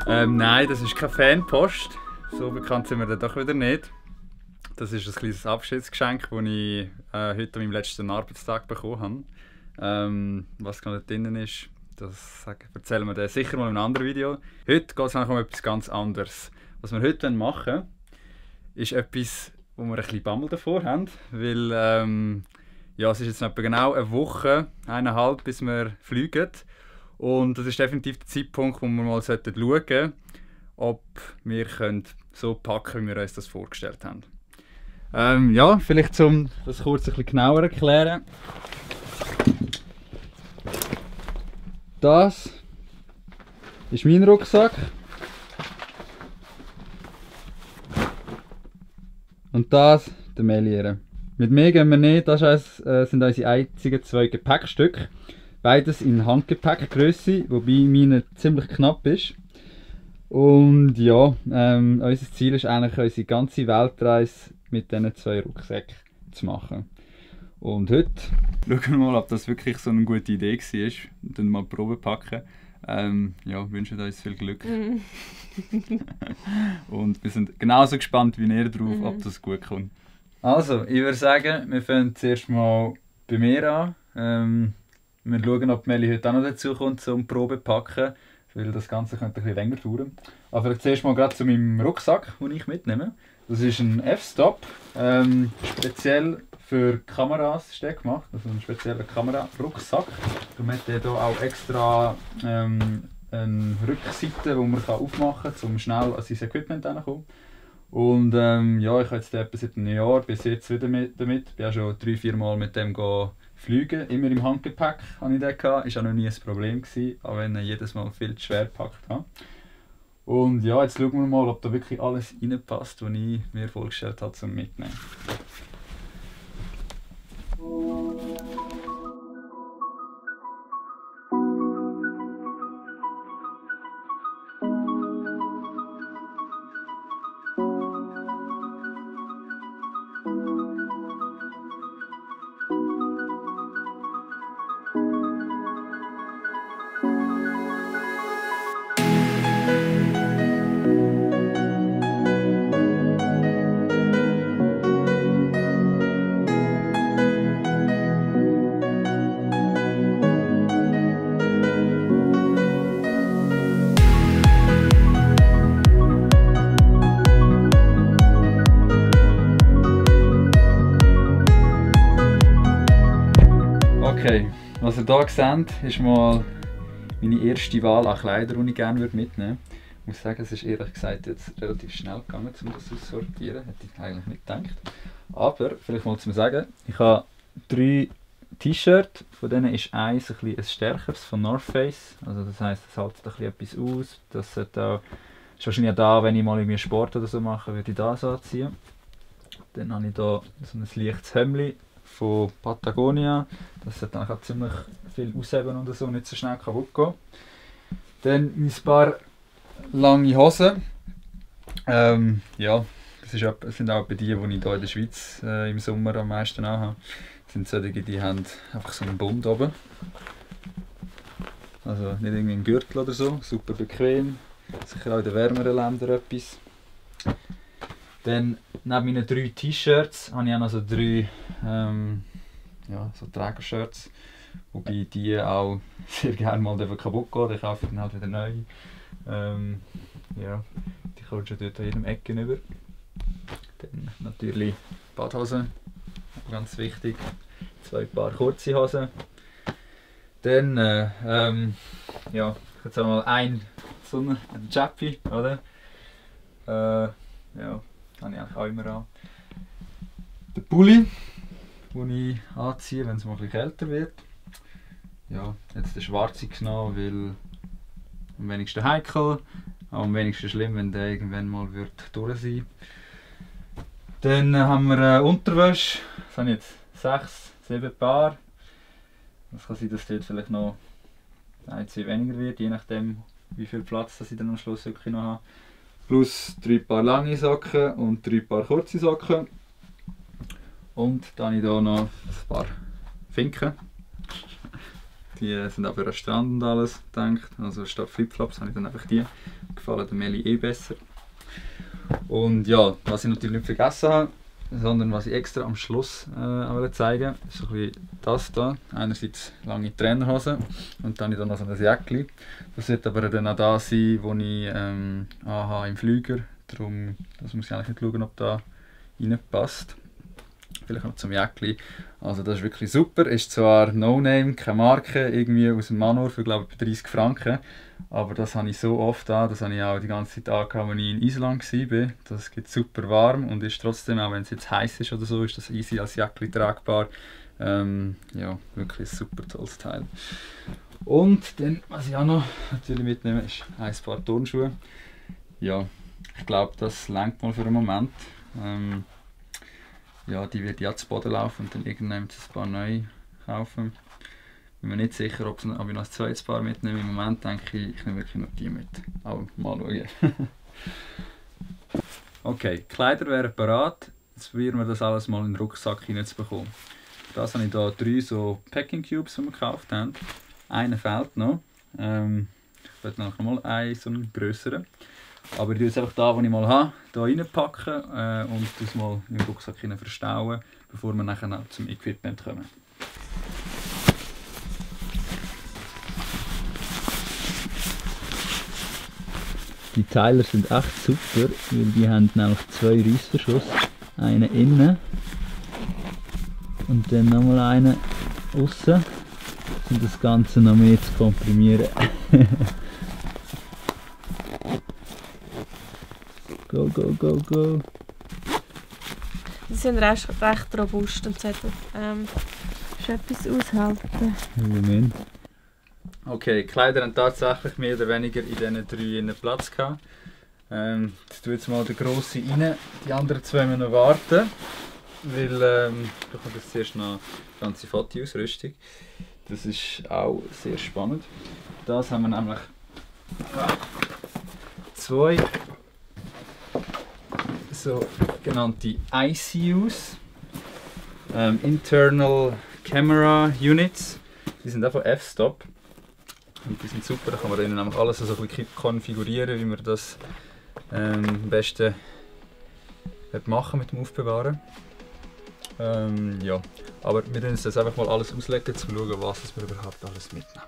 Nein, das ist keine Fanpost. So bekannt sind wir dann doch wieder nicht. Das ist ein kleines Abschiedsgeschenk, das ich heute an meinem letzten Arbeitstag bekommen habe. Was genau drin ist, das erzählen wir dann sicher mal in einem anderen Video. Heute geht es um etwas ganz anderes. Was wir heute machen wollen, ist etwas, wo wir ein bisschen Bammel davor haben. Weil ja, es ist jetzt etwa genau eine Woche, 1,5, bis wir fliegen. Und das ist definitiv der Zeitpunkt, wo wir mal schauen sollten, ob wir so packen können, wie wir uns das vorgestellt haben. Ja, vielleicht um das kurz ein bisschen genauer erklären. Das ist mein Rucksack. Und das der Meliere. Mit mehr gehen wir nicht, das sind unsere einzigen 2 Gepäckstücke. Beides in Handgepäckgröße, wobei meine ziemlich knapp ist. Und ja, unser Ziel ist eigentlich, unsere ganze Weltreise mit diesen 2 Rucksäcken zu machen. Und heute schauen wir mal, ob das wirklich so eine gute Idee war. Und dann mal Probe packen. Ja, wünschen uns viel Glück. Und wir sind genauso gespannt wie ihr drauf, ob das gut kommt. Also, ich würde sagen, wir fangen zuerst mal bei mir an. Wir schauen, ob Meli heute auch noch dazu kommt zum Probe packen, weil das Ganze könnte ein bisschen länger dauern. Aber vielleicht zuerst mal gerade zu meinem Rucksack, den ich mitnehme. Das ist ein F-Stop, speziell für Kameras ist der gemacht, also ein spezieller Kamerarucksack. Darum hat er hier auch extra eine Rückseite, die man aufmachen kann, um schnell an sein Equipment heranzukommen. Und ja, ich habe jetzt etwa seit einem Jahr bis jetzt wieder damit. Ich bin auch schon 3-4 Mal mit dem fliegen, immer im Handgepäck hatte ich den gehabt. Ist auch noch nie ein Problem gewesen, auch wenn er jedes Mal viel zu schwer gepackt hat. Und ja, jetzt schauen wir mal, ob da wirklich alles reinpasst, was ich mir vorgestellt habe zum Mitnehmen. Okay, was ihr hier seht, ist mal meine erste Wahl an Kleidern, die ich gerne mitnehmen würde. Ich muss sagen, es ist ehrlich gesagt jetzt relativ schnell gegangen, um das auszusortieren. Hätte ich eigentlich nicht gedacht. Aber, vielleicht mal zum Sagen, ich habe 3 T-Shirts, von denen ist eins ein stärkeres von North Face. Also das heisst, es hält etwas aus. Das ist wahrscheinlich auch da, wenn ich mal irgendwie Sport oder so mache, würde ich das anziehen. Dann habe ich hier so ein leichtes Hemd von Patagonia. Das sollte auch ziemlich viel ausheben und so, nicht so schnell kaputt gehen. Dann ein paar lange Hosen. Ja, das sind auch die ich hier in der Schweiz im Sommer am meisten anhabe. Das sind solche, die haben einfach so einen Bund oben. Also nicht irgendwie ein Gürtel oder so, super bequem. Sicher auch in den wärmeren Ländern etwas. Dann neben meinen 3 T-Shirts habe ich auch noch so 3 ja, so Trägershirts, wobei die auch sehr gerne mal kaputt gehen. Ich kaufe dann halt wieder neu. Ja, die kommt schon dort an jedem Ecke über. Dann natürlich Badhosen, ganz wichtig. 2 Paar kurze Hosen. Dann ja, jetzt haben wir mal ein Chappy, oder? Ja, habe ich eigentlich auch immer an. Der Pulli, den ich anziehe, wenn es mal ein bisschen kälter wird. Ja, jetzt den schwarzen genommen, weil am wenigsten heikel, auch am wenigsten schlimm, wenn der irgendwann mal wird durch sein. Dann haben wir Unterwäsche, das habe ich jetzt 6-7 Paar. Es kann sein, dass dort vielleicht noch 1-2 weniger wird, je nachdem wie viel Platz das ich dann am Schluss wirklich noch habe. Plus 3 Paar lange Socken und 3 Paar kurze Socken. Und dann habe ich hier noch ein paar Finken. Die sind auch für den Strand und alles gedacht. Also statt Flipflops habe ich dann einfach die. Gefallen der Meli eh besser. Und ja, was ich natürlich nicht vergessen habe, sondern was ich extra am Schluss zeigen wollte, ist so ein bisschen das hier. Einerseits lange Trainerhosen und dann noch so ein Jäckchen. Das wird aber dann auch da sein, wo ich anhabe im Flüger. Darum das muss ich eigentlich nicht schauen, ob da reinpasst. Vielleicht noch zum Jäckchen. Also das ist wirklich super. Ist zwar No-Name, keine Marke, irgendwie aus dem Manor für glaube ich 30 Franken. Aber das habe ich so oft an, das habe ich auch die ganze Zeit angehabt, als ich in Island war. Das geht super warm und ist trotzdem, auch wenn es jetzt heiß ist oder so, ist das easy als Jäckchen tragbar. Ja, wirklich ein super tolles Teil. Und dann, was ich auch noch natürlich mitnehme, ist ein paar Turnschuhe. Ja, ich glaube, das reicht mal für einen Moment. Ja, die wird ja zu Boden laufen und dann irgendwann ein paar neue kaufen. Bin mir nicht sicher, ob ich noch ein zweites Paar mitnehme. Im Moment denke ich, ich nehme wirklich nur die mit. Aber mal schauen. Okay, Kleider wären parat. Jetzt probieren wir das alles mal in den Rucksack hineinzubekommen. Das habe ich hier 3 so Packing Cubes, die wir gekauft haben. Einer fehlt noch. Ich werde noch mal einen, so einen grösseren. Aber ich tue jetzt einfach da, wo ich mal habe, hier reinpacken und das mal im Rucksack verstauen, bevor wir nachher zum Equipment kommen. Die Teiler sind echt super, weil die haben nämlich 2 Reissverschlüsse. Einen innen und dann nochmal einen außen, um das Ganze noch mehr zu komprimieren. Go, go, go, go! Die sind recht robust und sollten schon etwas aushalten. Moment. Okay, die Kleider haben tatsächlich mehr oder weniger in diesen 3 Platz gehabt. Jetzt tue jetzt mal den grossen rein. Die anderen 2 müssen noch warten, weil da kommt jetzt zuerst noch die ganze Fotoausrüstung. Das ist auch sehr spannend. Das haben wir nämlich 2 sogenannte ICUs, Internal Camera Units. Die sind auch von F-Stop. Und die sind super, da kann man dann nämlich alles so ein bisschen konfigurieren, wie man das am besten machen mit dem Aufbewahren. Ja, aber wir müssen uns das einfach mal alles auslegen, um zu schauen, was wir überhaupt alles mitnehmen.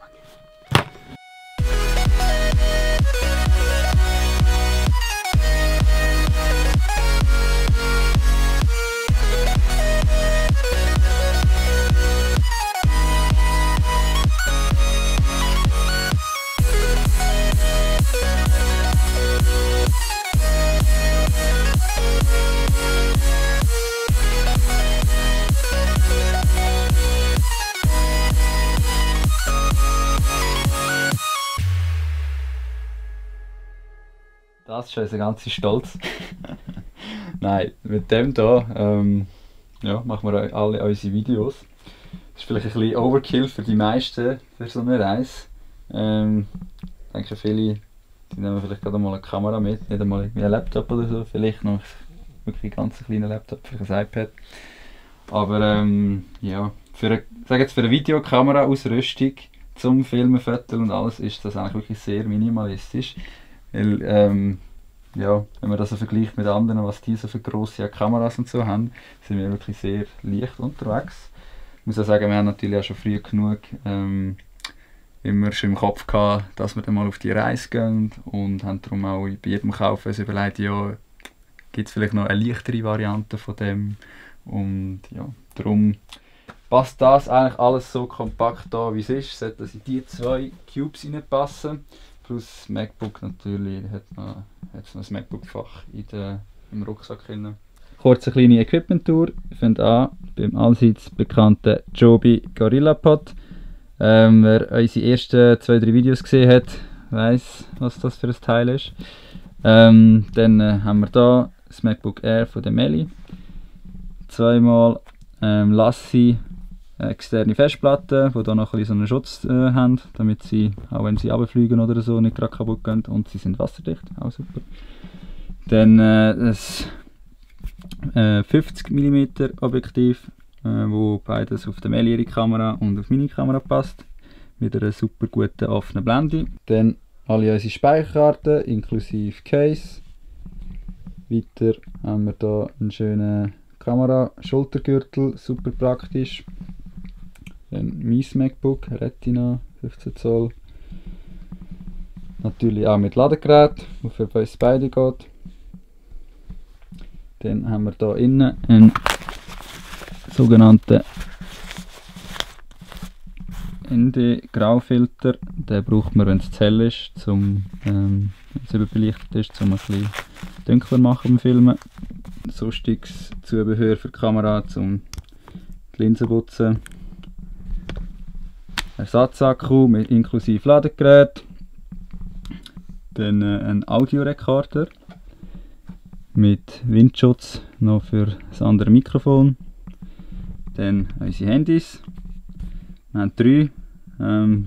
Das ist unser ganzer Stolz. Nein, mit dem hier ja, machen wir alle unsere Videos. Das ist vielleicht ein bisschen Overkill für die meisten für so eine Reise. Ich denke, viele die nehmen vielleicht gerade mal eine Kamera mit, nicht einmal irgendwie einen Laptop oder so, vielleicht noch wirklich ganz kleinen Laptop, vielleicht ein iPad. Aber ja, für eine Videokamera-Ausrüstung zum Filmen, Fotos und alles ist das eigentlich wirklich sehr minimalistisch. Weil, ja, wenn man das so vergleicht mit anderen, was die so für grosse Kameras und so haben, sind wir wirklich sehr leicht unterwegs. Ich muss auch sagen, wir haben natürlich auch schon früh genug immer schon im Kopf gehabt, dass wir dann mal auf die Reise gehen und haben darum auch bei jedem Kauf uns überlegt, ja, gibt es vielleicht noch eine leichtere Variante von dem, und ja, darum passt das eigentlich alles so kompakt da, wie es ist, sollte das in die 2 Cubes reinpassen. Plus das MacBook natürlich, hat noch ein MacBook-Fach im Rucksack drin. Kurz eine kleine Equipment-Tour. Wir fangen an beim allseits bekannten Joby GorillaPod. Wer unsere ersten 2-3 Videos gesehen hat, weiss, was das für ein Teil ist. Dann haben wir hier das MacBook Air von der Meli. 2-mal Lassi externe Festplatten, die hier noch ein bisschen so einen Schutz haben, damit sie, auch wenn sie runterfliegen oder so, nicht gerade kaputt gehen, und sie sind wasserdicht, auch super. Dann das 50 mm Objektiv, wo beides auf die Meli ihre Kamera und auf meine Kamera passt, mit einer super guten offenen Blende. Dann alle unsere Speicherkarten inklusive Case. Weiter haben wir hier einen schönen Kamera-Schultergürtel, super praktisch. Dann mein MacBook Retina 15 Zoll. Natürlich auch mit Ladegerät, das für uns beide geht. Dann haben wir hier innen einen sogenannten ND-Graufilter. Den braucht man, wenn es zu hell ist, wenn es überbelichtet ist, um ein bisschen dunkler machen beim Filmen. Sonstiges Zubehör für die Kamera, um die Linsen zu putzen. Ersatzakku mit inklusive Ladegerät. Dann ein Audiorekorder mit Windschutz noch für das andere Mikrofon. Dann unsere Handys. Wir haben 3.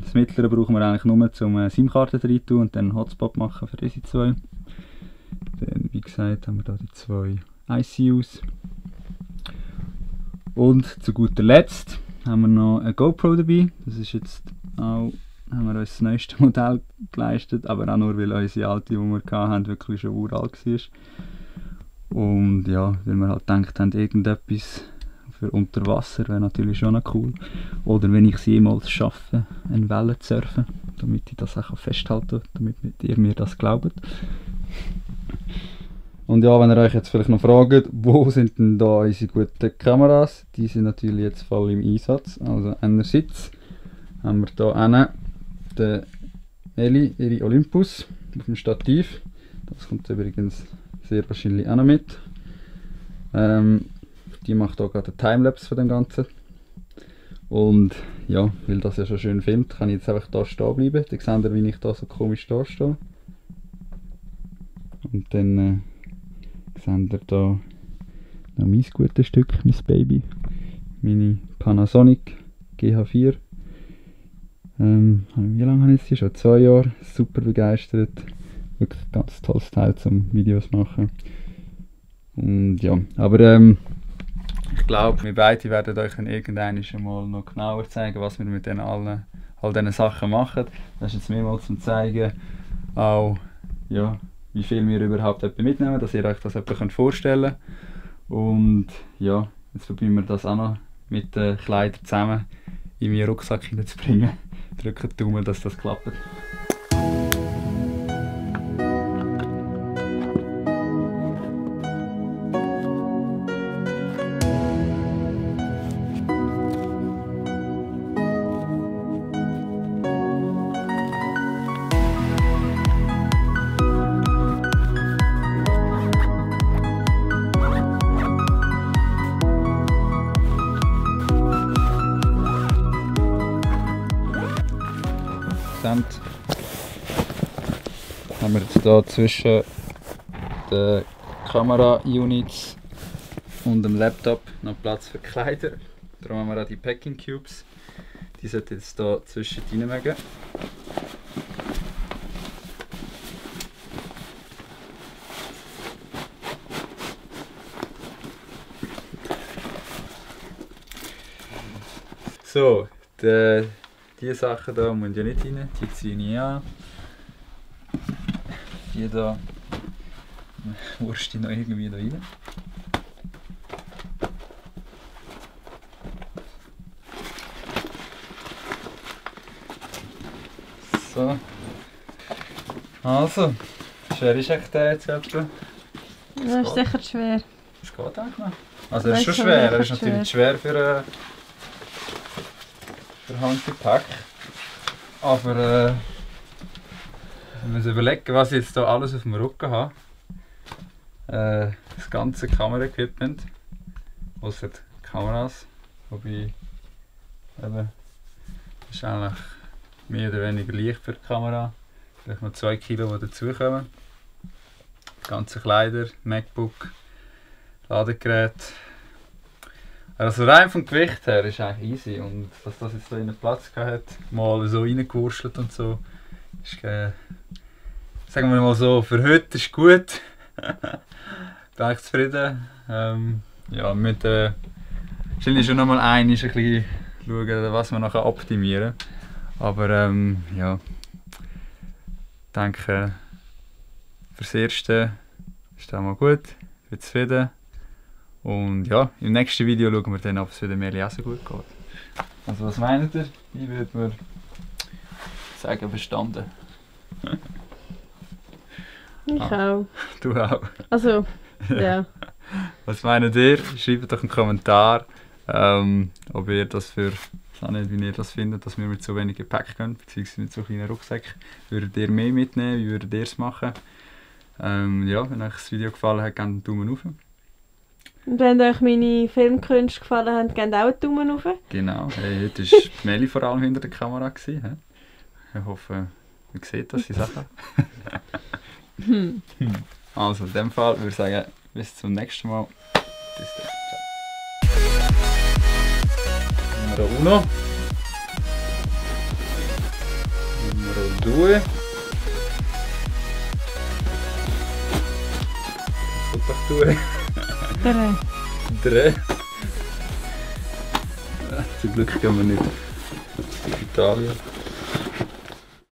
Das mittlere brauchen wir eigentlich nur zum SIM-Karte rein tun und dann einen Hotspot machen für diese 2. Dann, wie gesagt, haben wir hier die 2 ICUs. Und zu guter Letzt haben wir noch eine GoPro dabei. Das ist jetzt auch, haben wir uns das neueste Modell geleistet, aber auch nur, weil unsere alte, die wir hatten, wirklich schon uralt war. Und ja, weil wir halt gedacht haben, irgendetwas für unter Wasser wäre natürlich schon noch cool. Oder wenn ich es jemals schaffe, eine Welle zu surfen, damit ich das auch festhalten kann, damit ihr mir das glaubt. Und ja, wenn ihr euch jetzt vielleicht noch fragt, wo sind denn da unsere guten Kameras? Die sind natürlich jetzt voll im Einsatz. Also einerseits haben wir hier hinten den Eli, ihre Olympus auf dem Stativ. Das kommt übrigens sehr wahrscheinlich auch noch mit. Die macht hier gerade einen Timelapse von dem Ganzen. Und ja, weil das ja schon schön filmt, kann ich jetzt einfach hier stehen bleiben. Dann seht ihr, wie ich da so komisch da stehe. Und dann seht ihr hier noch mein gutes Stück, mein Baby. Meine Panasonic GH4. Wie lange habe ich sie? Schon 2 Jahre. Super begeistert. Wirklich ein ganz tolles Teil zum Videos machen. Und ja, aber ich glaube, wir beide werden euch irgendwann schon mal noch genauer zeigen, was wir mit all diesen Sachen machen. Das ist jetzt mehrmals zum Zeigen, auch ja, wie viel wir überhaupt mitnehmen, dass ihr euch das vorstellen könnt. Und ja, jetzt probieren wir das auch noch mit den Kleidern zusammen in meinen Rucksack hineinzubringen. Drückt die Daumen, dass das klappt. Haben wir jetzt hier zwischen den Kamera-Units und dem Laptop noch Platz für Kleider. Darum haben wir auch die Packing Cubes. Die sollten jetzt hier zwischen reinmögen. So, diese Sachen hier müssen ja nicht rein, die ziehe ich an. Die hier wurst ich noch irgendwie da rein. So. Also, schwer ist echt der jetzt etwa? Das ist sicher schwer. Das geht eigentlich noch. Also er ist schon schwer, er ist natürlich schwer für Handgepäck. Aber wir müssen überlegen, was ich jetzt hier alles auf dem Rücken habe. Das ganze Kameraequipment, außer die Kameras, wobei eben, das ist eigentlich mehr oder weniger leicht für die Kamera. Vielleicht noch 2 Kilo, die dazukommen. Die ganzen Kleider, MacBook, Ladegerät. Also rein vom Gewicht her ist eigentlich easy, und dass das jetzt hier in den Platz hat, mal so reingewurschtelt und so, ist, sagen wir mal so, für heute ist gut. Bin ich zufrieden. Ja, wir müssen wahrscheinlich schon noch mal ein bisschen schauen, was wir nachher optimieren. Aber ja, ich denke, fürs Erste ist das mal gut, ich bin zufrieden. Und ja, im nächsten Video schauen wir dann, ob es wieder mehr lesen gut geht. Also was meint ihr? Ich würde mir sagen, bestanden. Ich auch. Du auch. Also, ja. Was meint ihr? Schreibt doch einen Kommentar, ob ihr das für, ich weiß nicht, wie ihr das findet, dass wir mit so wenig Gepäck gehen, beziehungsweise mit so kleinen Rucksäcken. Würdet ihr mehr mitnehmen? Wie würdet ihr es machen? Ja, wenn euch das Video gefallen hat, gebt einen Daumen hoch. Und wenn euch meine Filmkünste gefallen haben, gebt auch einen Daumen hoch. Genau, heute war Meli vor allem hinter der Kamera. He? Ich hoffe, man sieht das, die Sachen. Also in dem Fall würde ich sagen, bis zum nächsten Mal. Bis dann. Ciao. Numero 1. Numero 2. Was doch tun? 3. 3. Zum Glück gehen wir nicht nach Italien.